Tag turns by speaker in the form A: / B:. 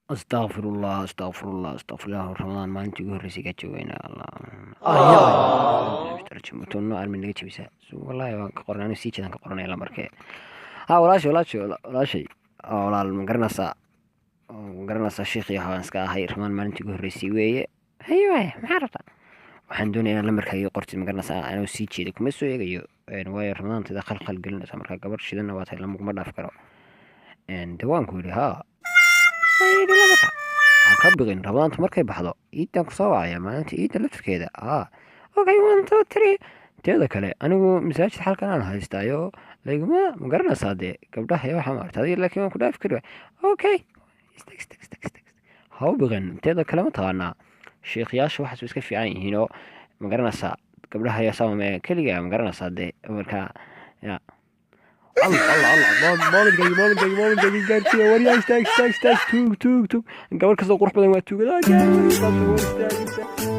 A: Astaqfirullah, astaqfirullah, astaqfirullah. Ramadaan maalintii ugu horreysay kaa joogayna. Allah, tarjumatono armi naga jabisaa. Wallaahi waan ka qoran, anigu sii jeedaan ka qoranaya lambarkee. Ha, walaashay, walaashay, walaashay, walaal, ma garanaysaa, ma garanaysaa? Sheekh waxaan iska ahay. Ramadaan maalintii ugu horreysay weeye. Haye waay, maxaa rabtaa? Waxaan doonayaa inaad lambarkaaga qortid, ma garanaysaa? Anoo sii jeeda kuma soo eegayo, waayo Ramadaantada khalkhal gelinaysa. Marka gabar shidanna waa tahay, lamaguma dhaaf karo. De waan ku yidhi haa, lambarka ha ka biqin. Ramadaantu markay baxdo iidan kusoo wacaya, maalinta iidda laftirkeeda. Haa, okay, one, two, three. Teeda kale, anigu masaajid xalkan aan haystaayo layguma, ma garanaysaa? Dee gabdhaha iyo waxaa maarata adiga, laakiin waan ku dhaafi kari waay. Okay, istag, istag, istag, istag, ha u biqin. Teeda kale, ma taqaanaa, sheekhyaasha waxaas way iska fiican yihiin oo, ma garanaysaa, gabdhaha ayaa sama keliga, ma garanaysaa? Dee marka ya Allah, Allah, Allah, moobilkaygi, moobilkaygi, moobilkaygi gaarsiiya! Waryaa, istaag, istaag, istaag! Tuug, tuug, tuug! Gabar kastoo qurux badan waa tuugada. Istaag, istaag.